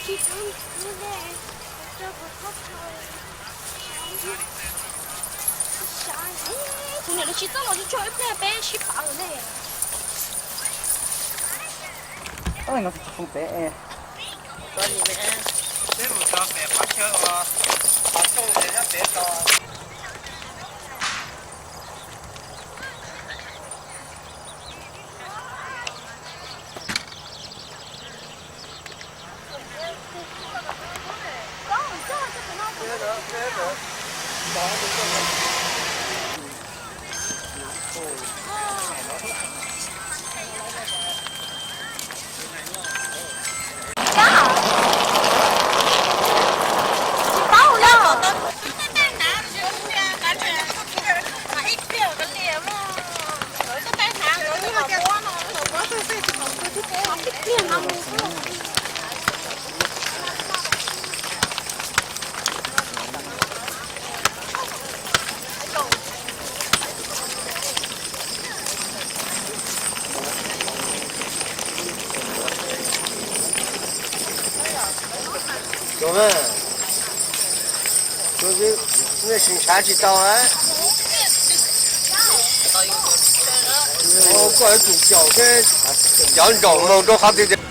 Kuv niam lawv tsis txawj los tsuag tsuag ib pliag peb sib pab lawm ne. Peb mus tso pem qhov chaw uas qhov rooj ces nyob pem tso. Nej sim ntshav tsis tau a. Koj yuav tsum caum thiab, cov nraum mus rau qhov twg tias.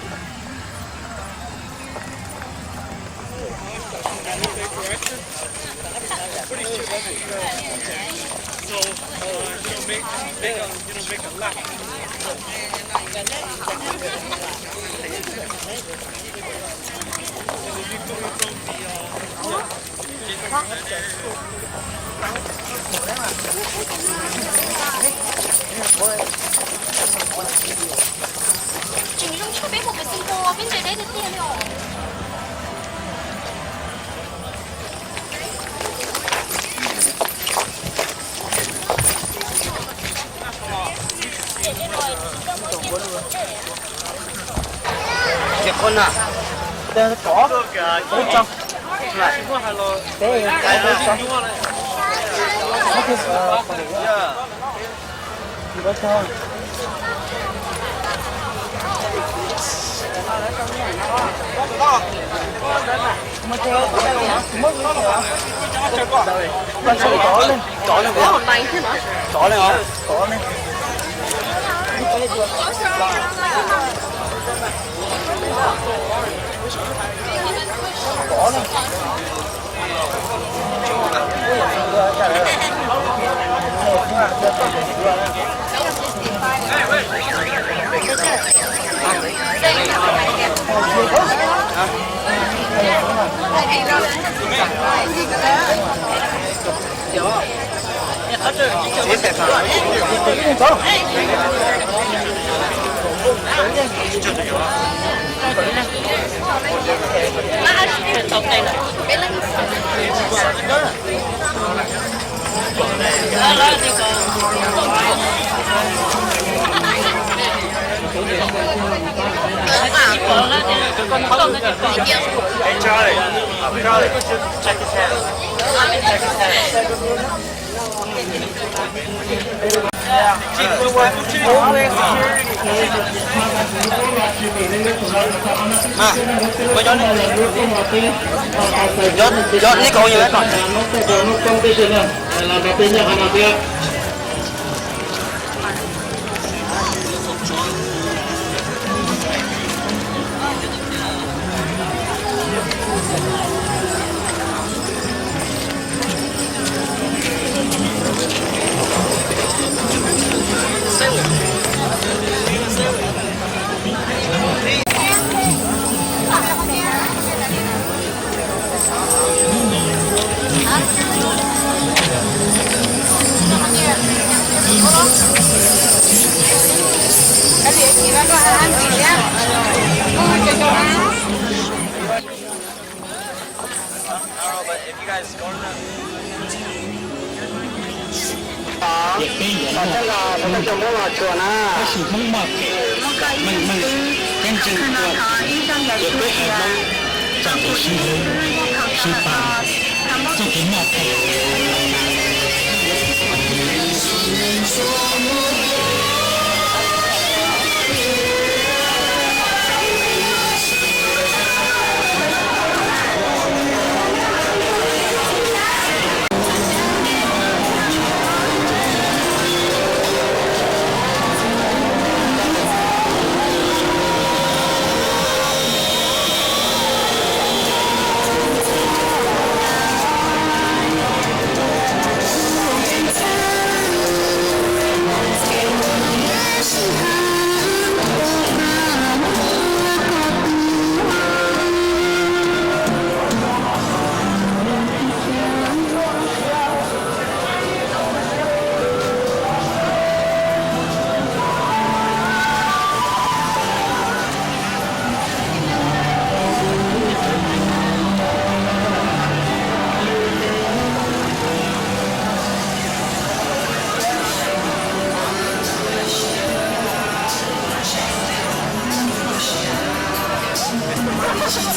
Tseem zoo tshaj peb mus pem Xeev Khuam peb nres deb tiag tiag li os. Ces qhov na, cov, peb tso, peb, peb tso. Ces peb yuav muaj, peb xwm Hmoob muaj phem, meej meej, keeb ntseeg tuaj, ces peb xwm Hmoob txoj kev sib hlub, sib pab, txoj kev muaj phem. Tej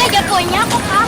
cov puas nyab qab qab.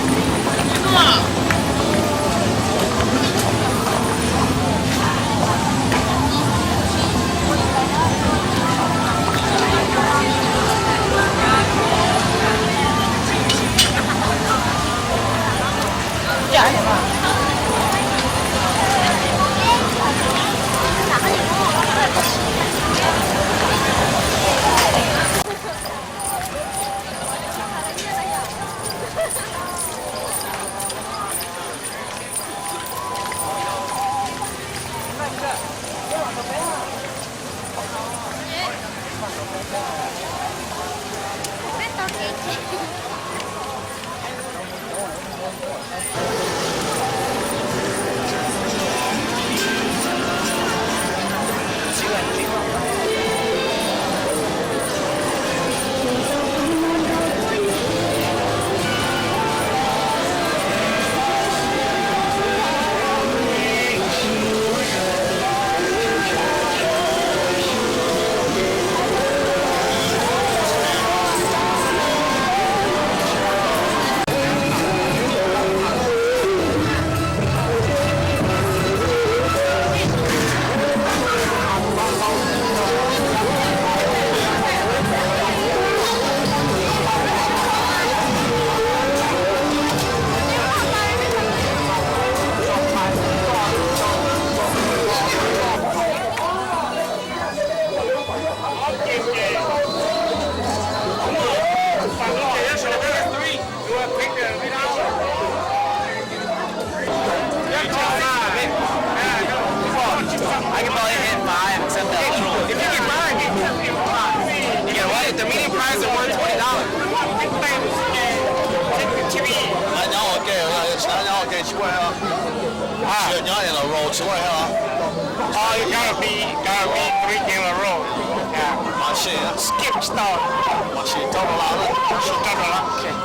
I can probably hit five, except that. If you can buy it, you can buy it. You get what? The medium price is one twenty dollars. Nyob ua ke, nyob ua ke tsis muaj. Nyob en los roll tsis muaj. Oh, you gotta be, gotta be three game in a row. Yeah. Mas sis, skip tsis tau. Mas sis rau dollar, mas sis rau dollar. Okay.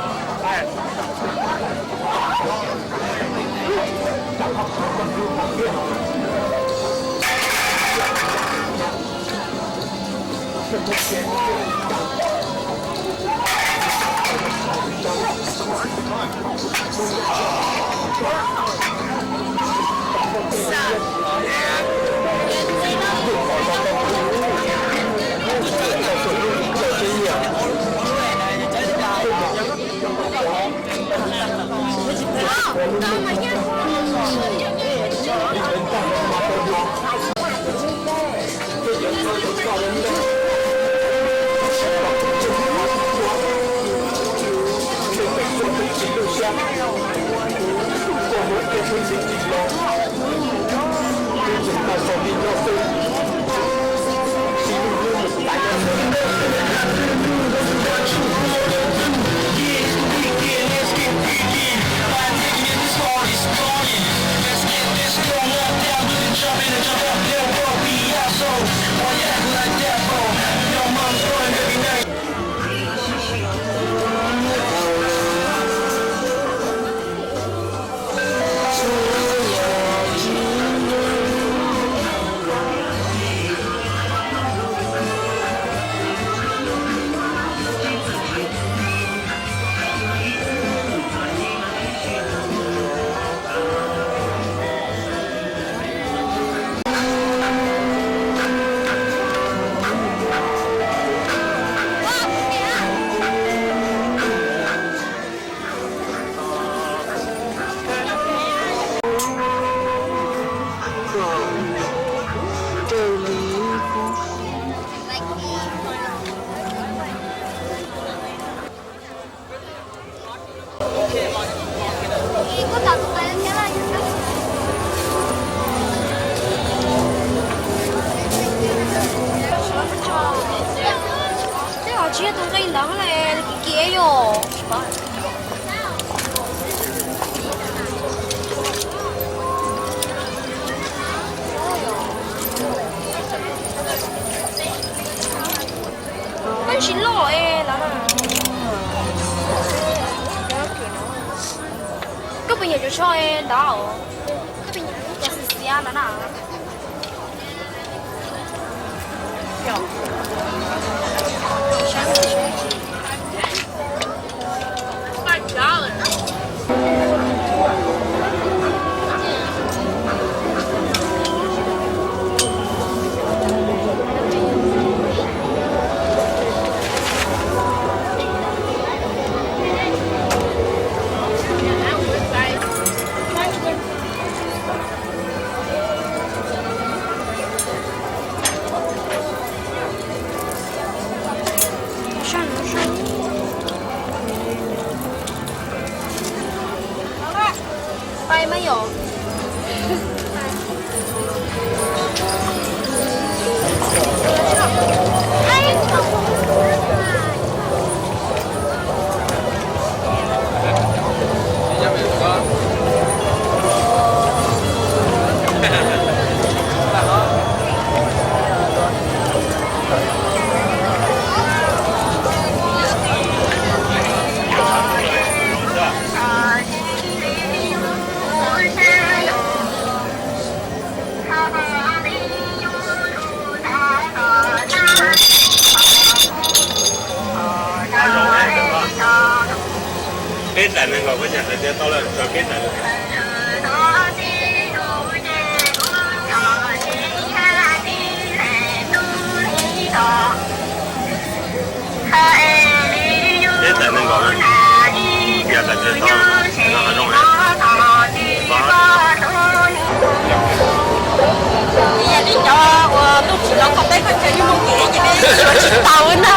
Peb nyiam cov tsho ntawd, cov xiav xiav no na. Pais mas yom. Peb txais nees nkaum, koj cov hais tias tau lawm, tau peb txais. Peb txais nees nkaum na, yog hais tias tau, no hav zoov na. Li cov uas ntuj tsim los kom peb koj cov yus mus kev ces peb yuav tsis tau na.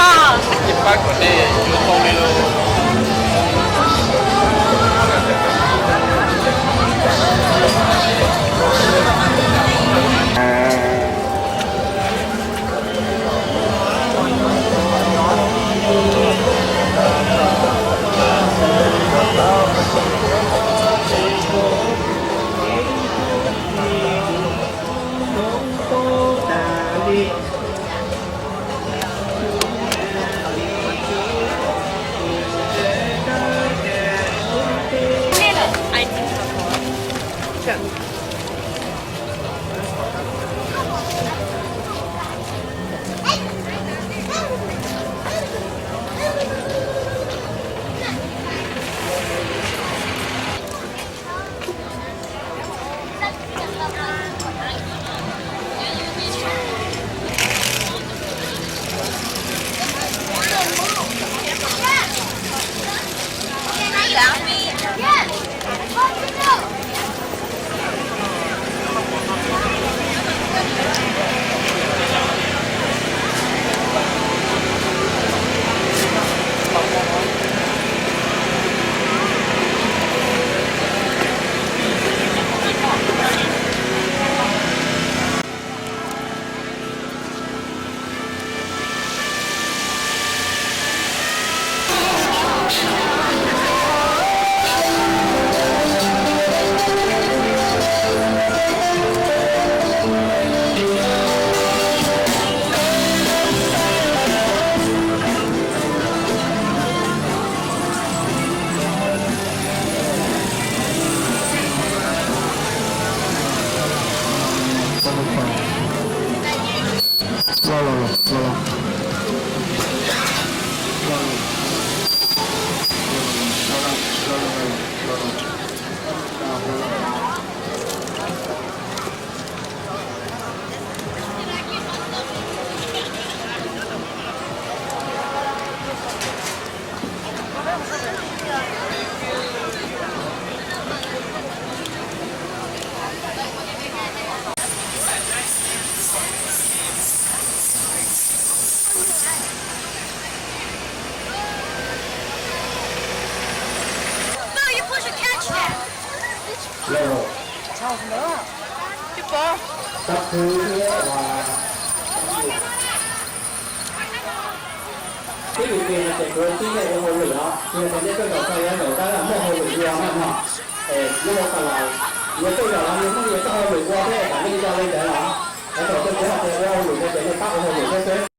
Tib lwm tus ces kuv tib leej ua hauj lwm os, yog tias nej tej zaum tau yuav ntawm tab laj muaj hauj lwm ua no no, es nej ua tau los, yog tej zaum los nws muaj yog txoj hauj lwm ua thiab tam nej nco li ntawd los, lawv thaum twg kuv hais tias ua hauj lwm no ces nej pab ua hauj lwm thiab xwb.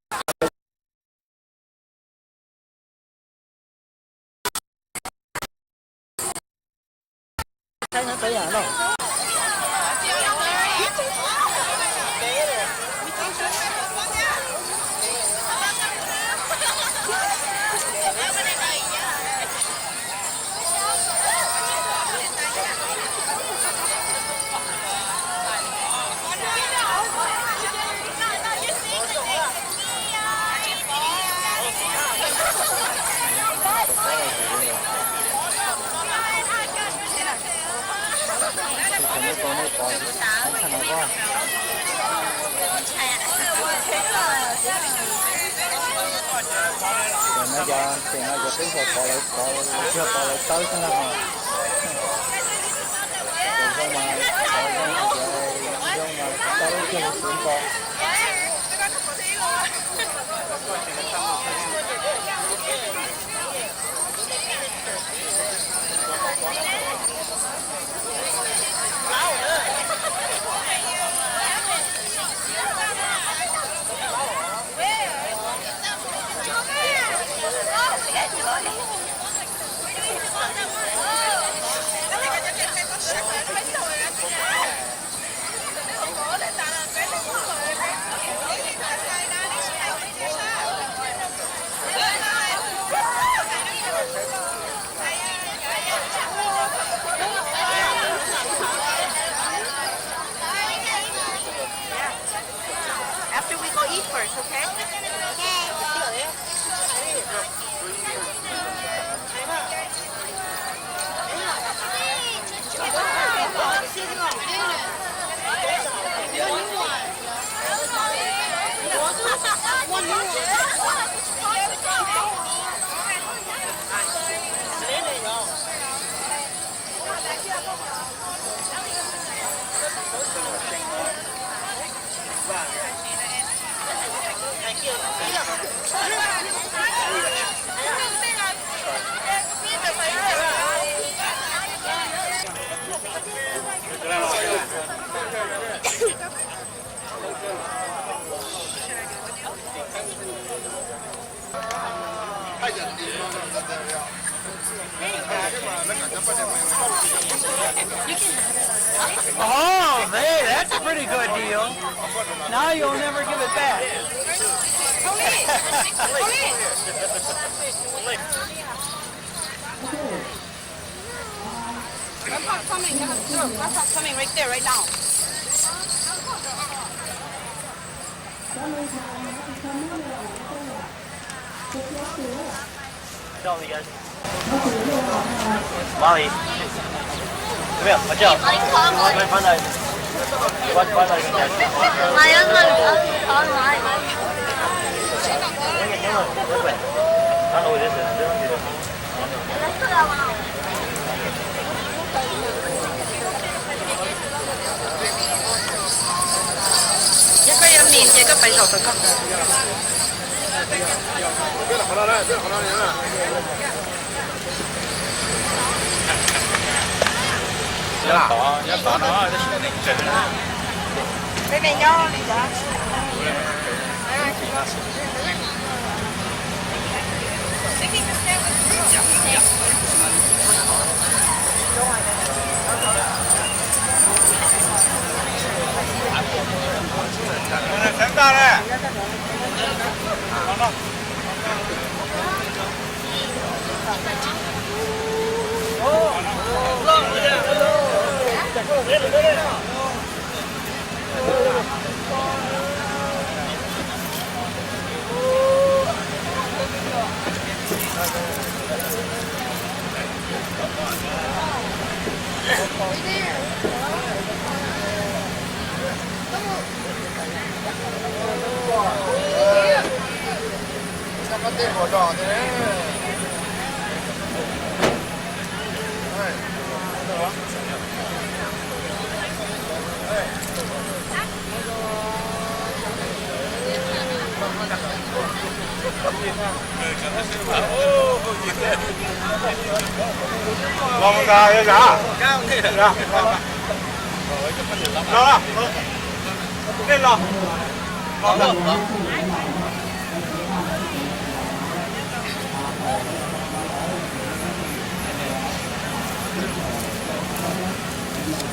Ces nej pom, nej pom, nej pom, ces no yog, ces no yog peb yog pom lawv, pom, yog pom lawv tawb xwb na ho. Cov zoo mas, cov zoo, cov zoo mas tawb kiag li xwb npo. After we go eat first, okay? Oh, man, that's a pretty good deal. Now you'll never give it back. Grandpa's coming, yeah, sure. Grandpa's coming right there, right now. Molly. Come here, watch out. Watch, watch out. Watch, watch out. I don't know what this is. Ces koj yuav mis ces koj pais zaum tom koj. Nyob tod, nyob tod no tab sis neeg tsawg na. Los nqa yom. Los, nej los.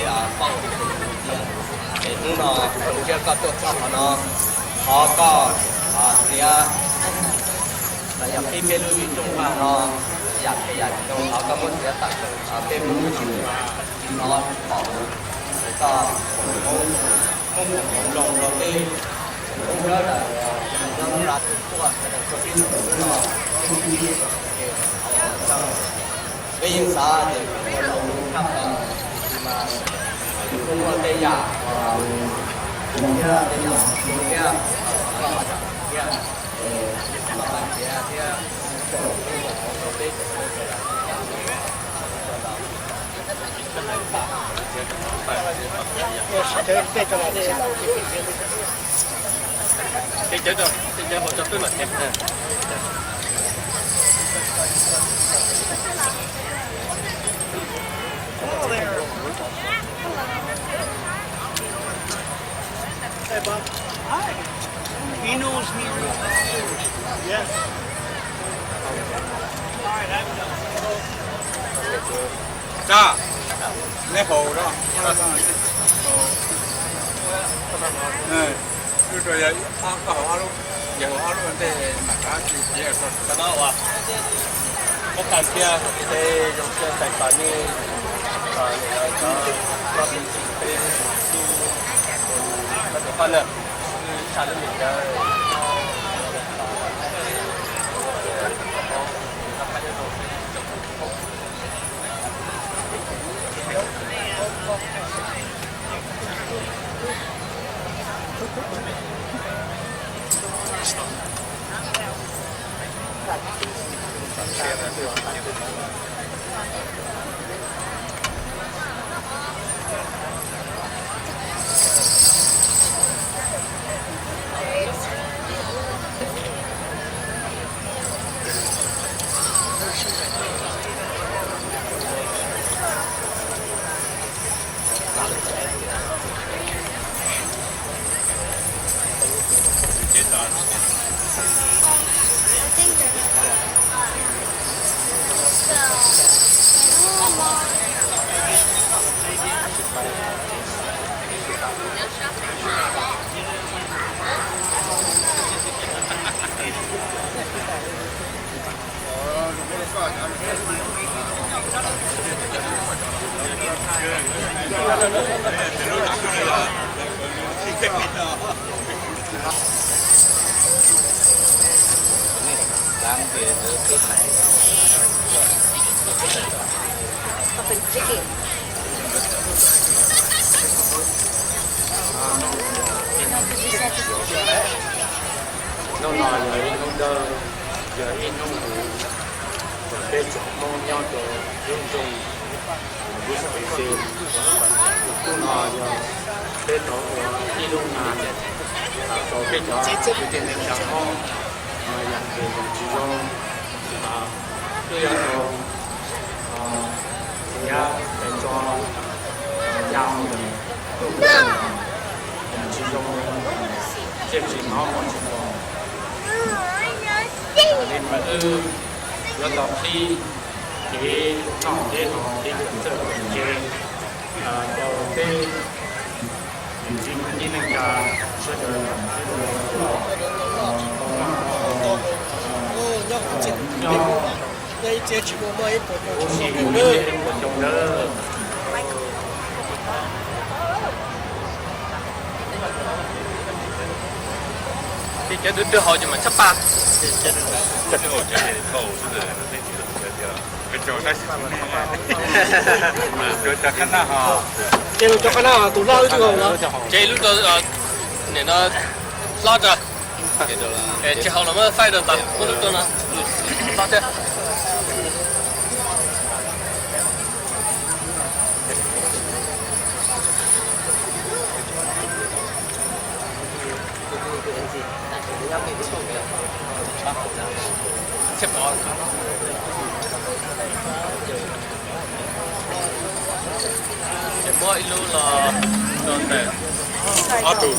peb pauj tus cia. Ces hnub no zoo siab koj tuaj txog qhov no, thov koj txiav los yog qhib peb lub vij zoom vaj no, yam phem yam zoo thov koj muab txiav tawm, peb mus tsis hnov pom, koj muab mus hloov rau peb lub sawv daws, lub nra tus tuaj sawv daws tuaj peb tus no, peb yeej xav tias ua tau lub thaj plaws, mas kuj muaj tej yam thiab tej yam thiab, koj ho zam thiab, koj ho txiav thiab, rau peb tus no sawv daws. Hey, Bob. Hi. He knows me real well. Yes. All right, I'm done. Tsa, neb haus los? Lub rau yog koj haus ob lub, yog haus ob lub ntej mam rov qab tsis txiav. Qhov no uas muab tag kiag ces zoo siab tais tos nej, nim no cov phooj ywg peb tub, peb tus phooj ywg, wb tshaj lub me cawv. Hnub no yog ib hnub dawb, yog ib hnub uas peb tsoom Hmoob nyob rau lub nroog Wisconsin. Hnub no yog peb tau ua ib lub nas rau peb cov kwv tij neej tsa Hmoob, yam ces yog tsis zoo, twb yog tau txiav tais tso ya mus lawm, yam tsis zoo, thiaj tsis hnov muaj tsis pom. Li mas wb yuav tau qhib kev noj kev haus, kev txawj txawj kev ntse rau peb kwv tij neej tsa sawv daws, sawv daws tau noj tau haus, nyob ib txhia tsis muaj ib puas xyoo ntawd. Ces cov twb twb haus ces mas tshab paj. Ces lus cov qab naj tus loj wb twb haus los. Ces lub rau nim no Hlob tso. Tsis haus los muab faib rau tod, muab lub tuaj no. Hlob thiab. Ces muab ib lub los rau ntawm ob tug.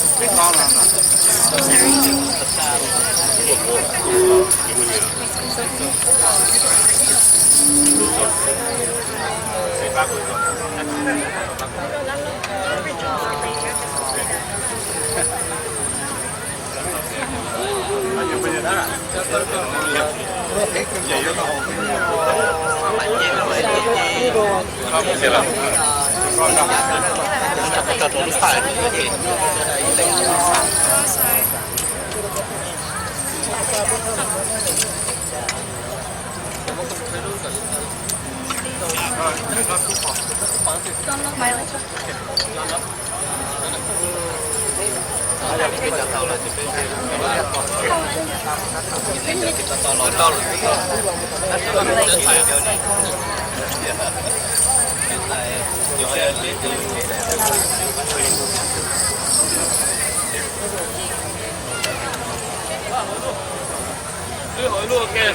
Wb hauv luaj ke,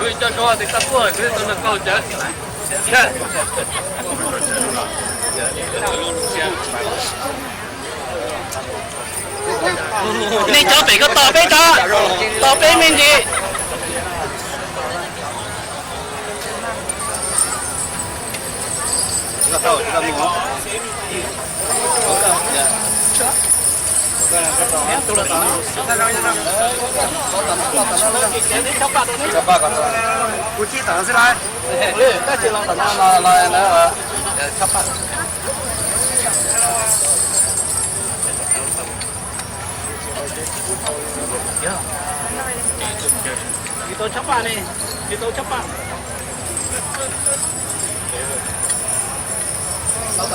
wb coj zaub tis tag puag, wb tau nrog koj cawv. Nej cov pem ko tos peb tso, tos peb me ntsis. Kuv cib tom no xwb lauj. Tab sis los tom no los, los, los, tsis tau tshab paj ne, tsis tau tshab paj. Sawv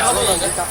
daws los tau.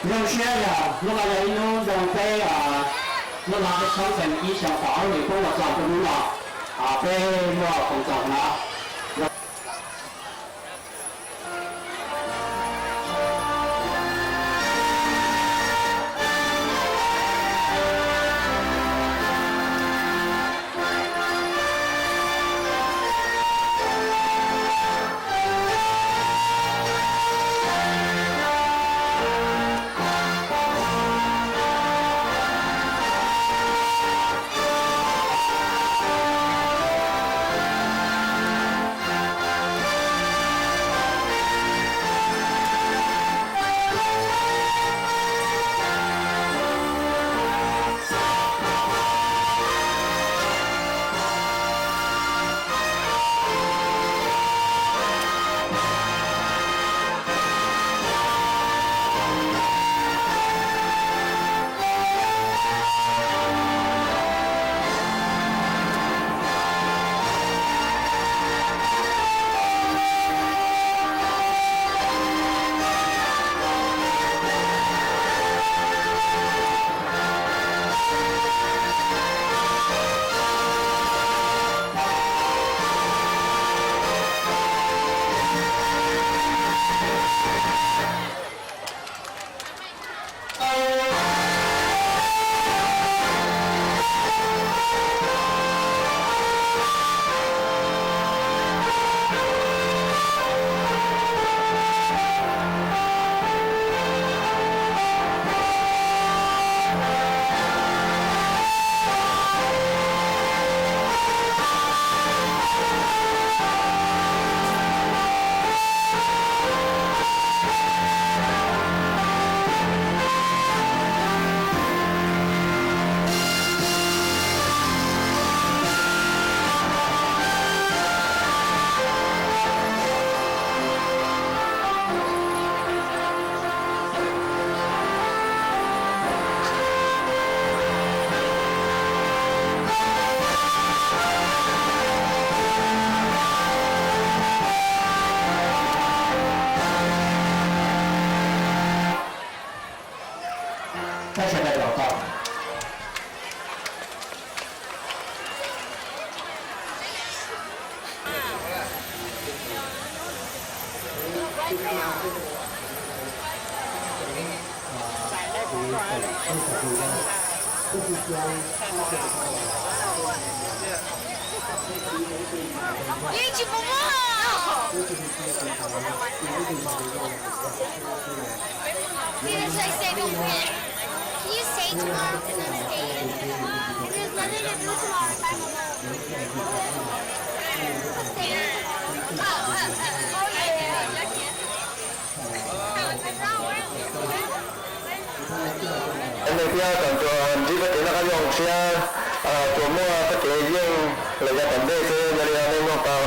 Zoo siab yog hnub no yog ib hnub zoo peb, hnub no peb tshoob xees ib xyoo tau ob hlis poob los txog rau hnub no, peb muaj koom txoos no. Sawv daws los tau. Nej thiab kom tsuas ntsib koj tsev noj qab nyob zoo thiab tsuas muaj koj tsev yeej lawm yav tom ntej xwb, yog li nej mloog tau.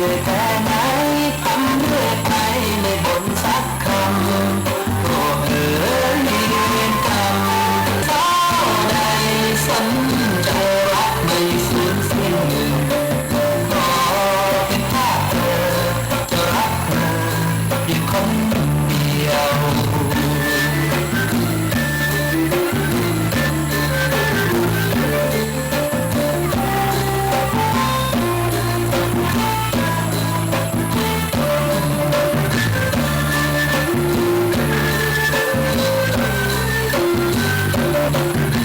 Có mãi thắm lệ ai nơi bốn sắc khăm, của ơi yên tâm. Sao đây sân trời bác mây sướng xin, có tiếng hát thơ, cho bác thơ, vì không điều.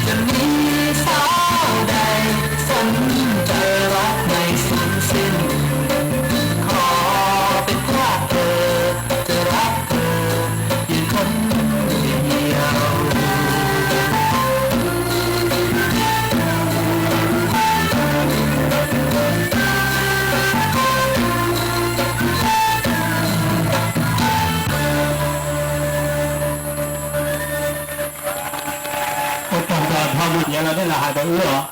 Chân lý sao đây, sân trời bác mây sướng xin, khó biết thoát thơ, thơ bác thơ, vì không điều. Ua tsaug ntau, dhau lus nyiav los nej los hais rau wb os.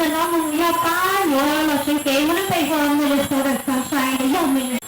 Tam no mus yog pab yuav los seev kev muab lub npe hu ua Minnesota Sunshine los yog Minnesota.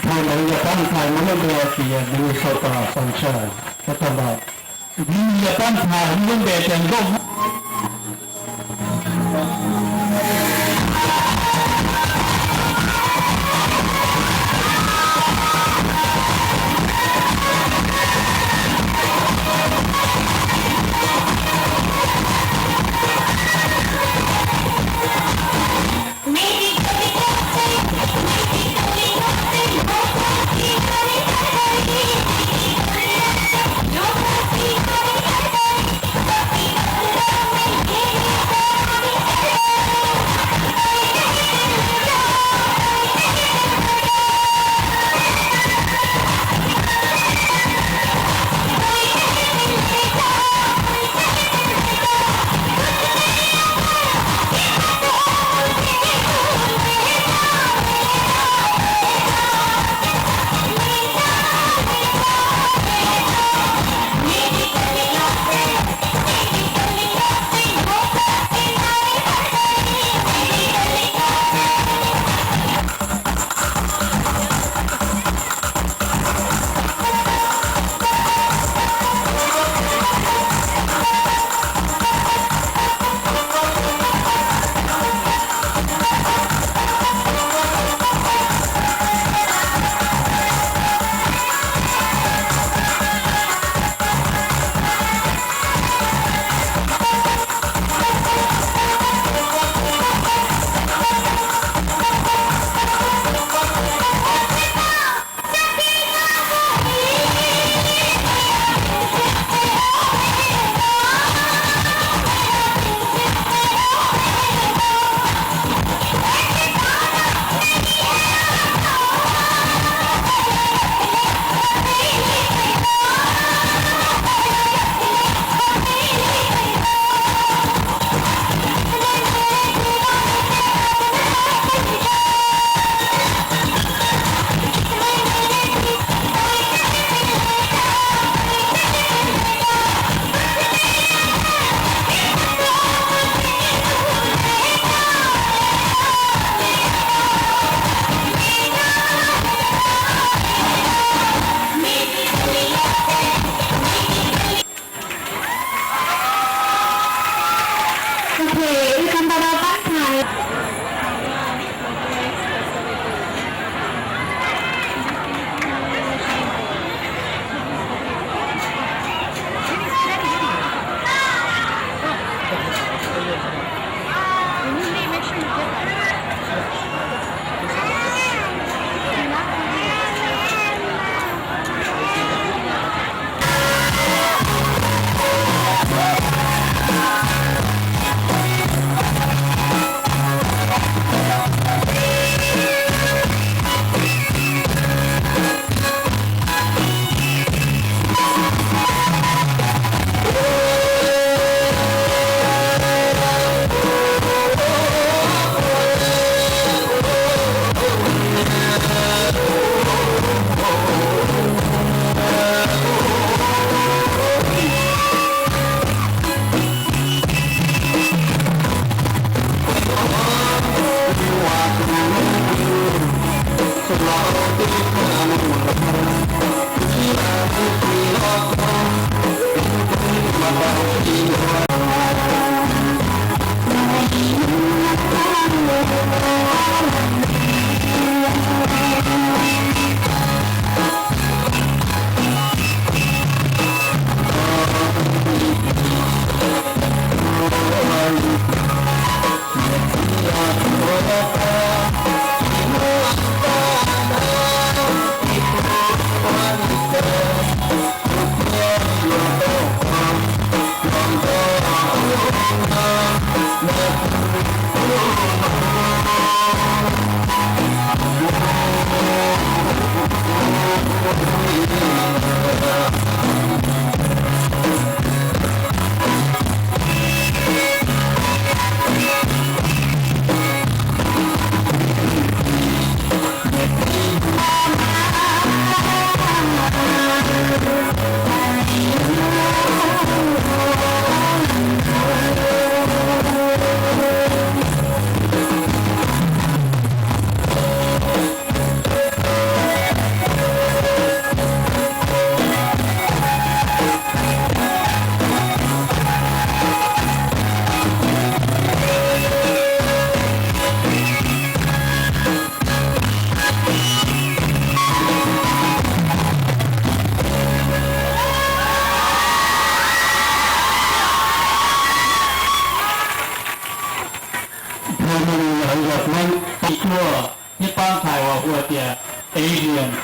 Dhau ntawd yog pab ntxhais muaj lub npe tias Minnesota Sunshine, tab tom ntawd. Yog pab ntxhais muaj lub npe tias Nkauj Hmoob.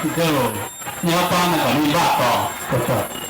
Nyob pab no kom nej npaj tos.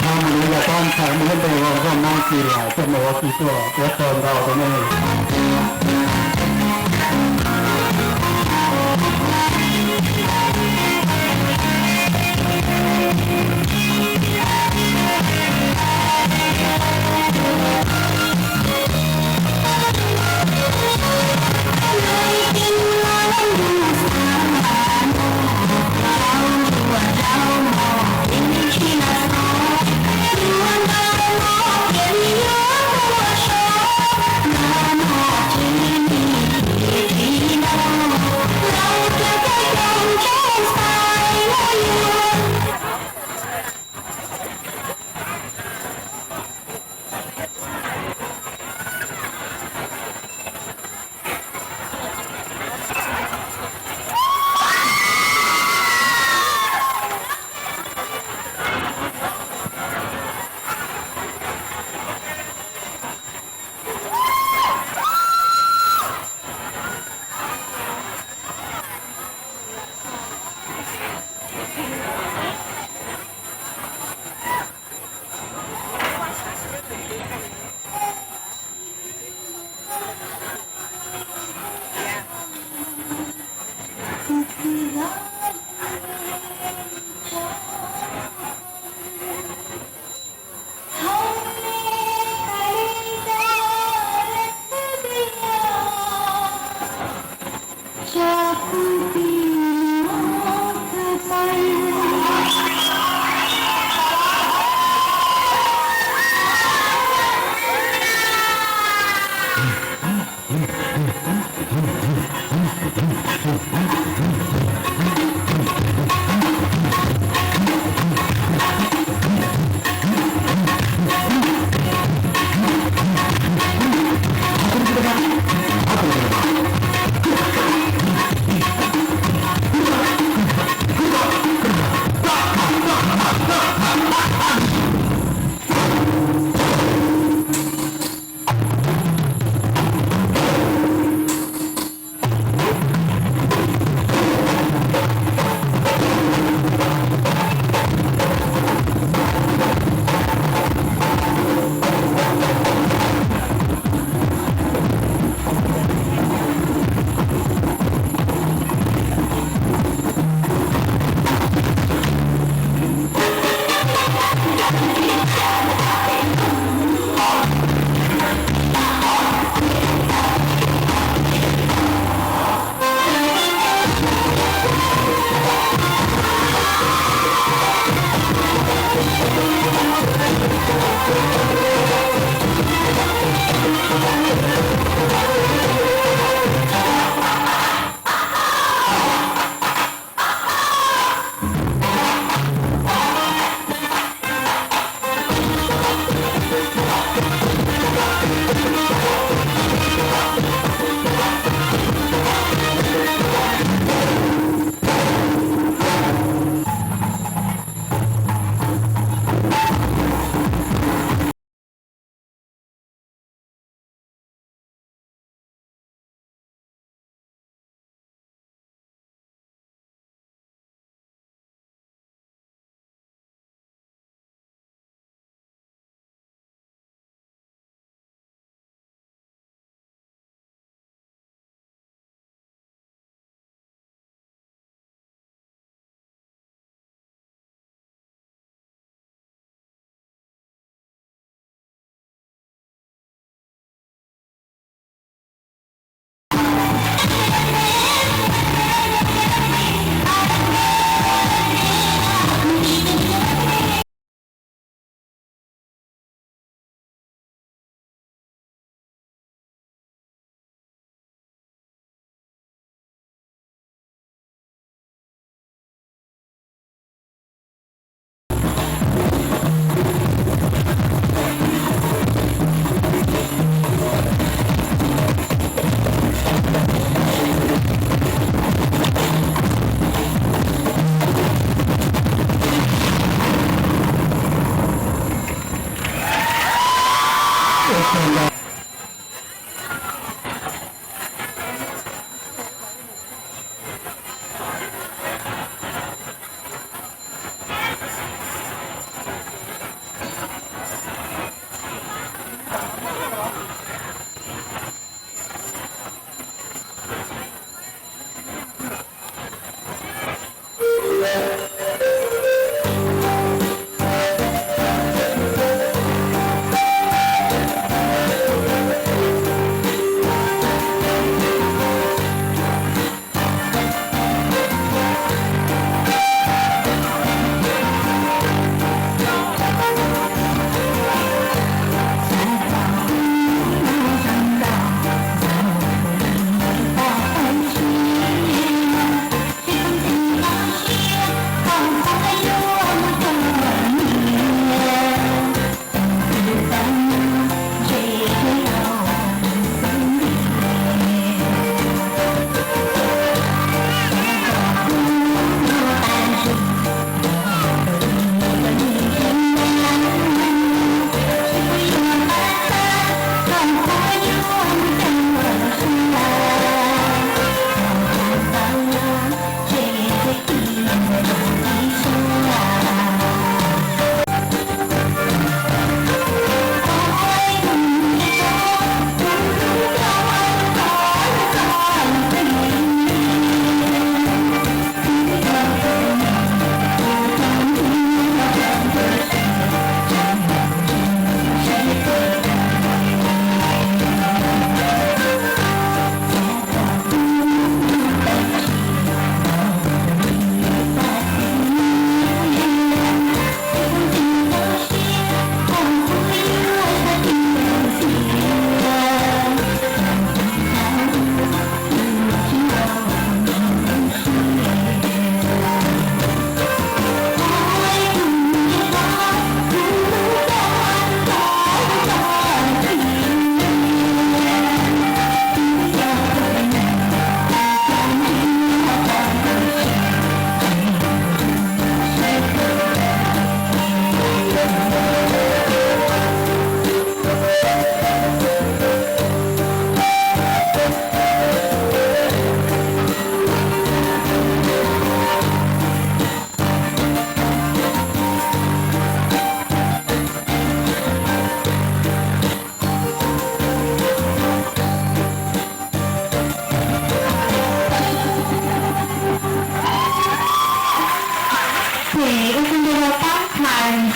Ntshai mus li yog tag ntshai muaj lub npe ua Nkauj Nab Tsis Lam coj mus ua tsis tuaj ua tsaug ntau rau nej.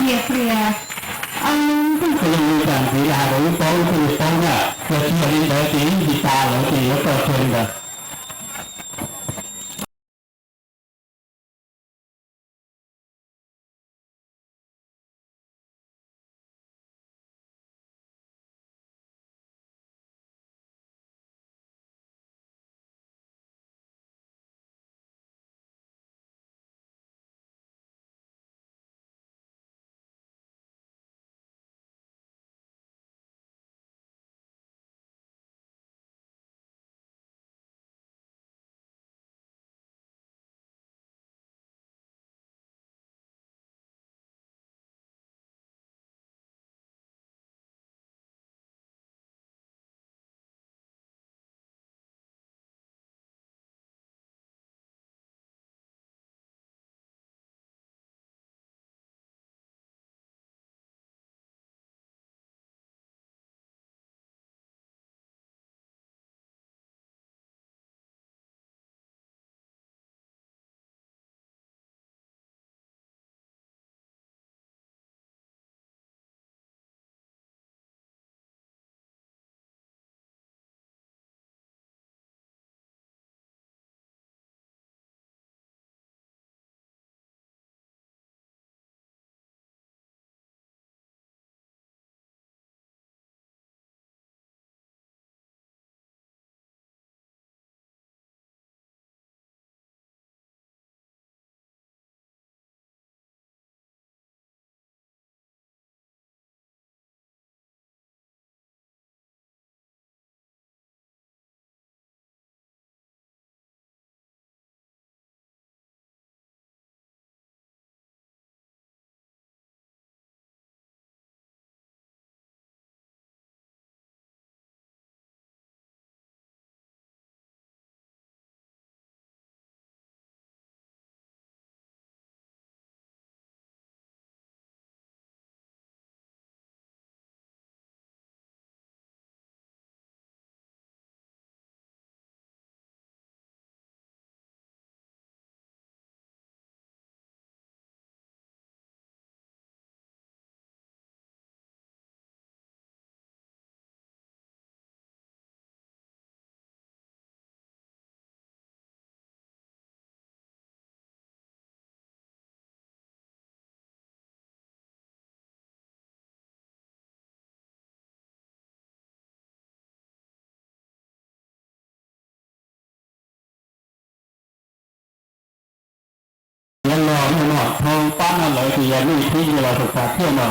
Tias tias, ntxim li cas ntxiv los hais rau wb paub, wb thiaj li paub na. Yog tsis yog li ntawd ces wb tsis tas lawm ces yuav tau tseg li ntawd. Yog los no no thoob pab no lawm ces yog nej thib yuav los xav xav thiaj no.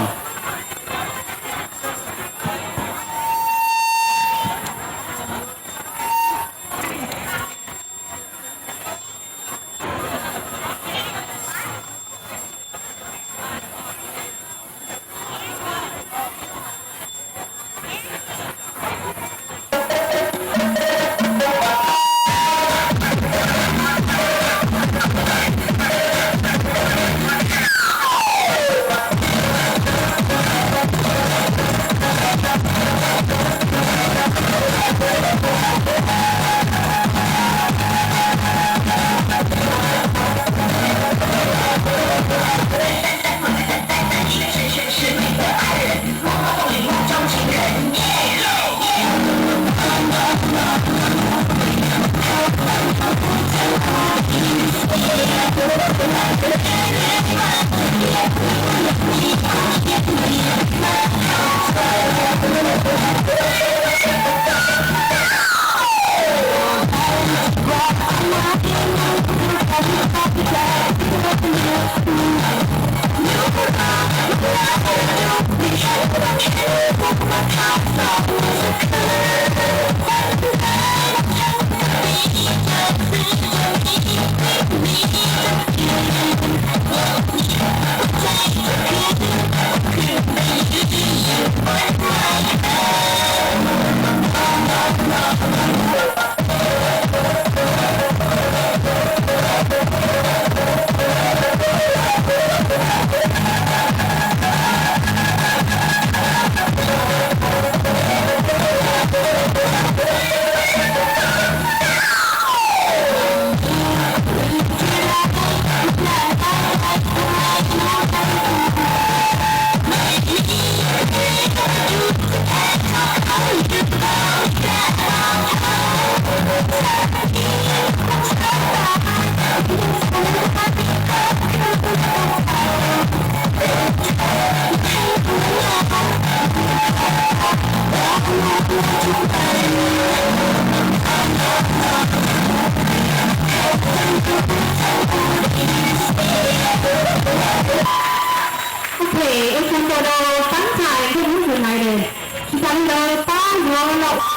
Ua rau pab ntxhais nkauj Hmoob United, tsis tas li ntawd pab yuav los ua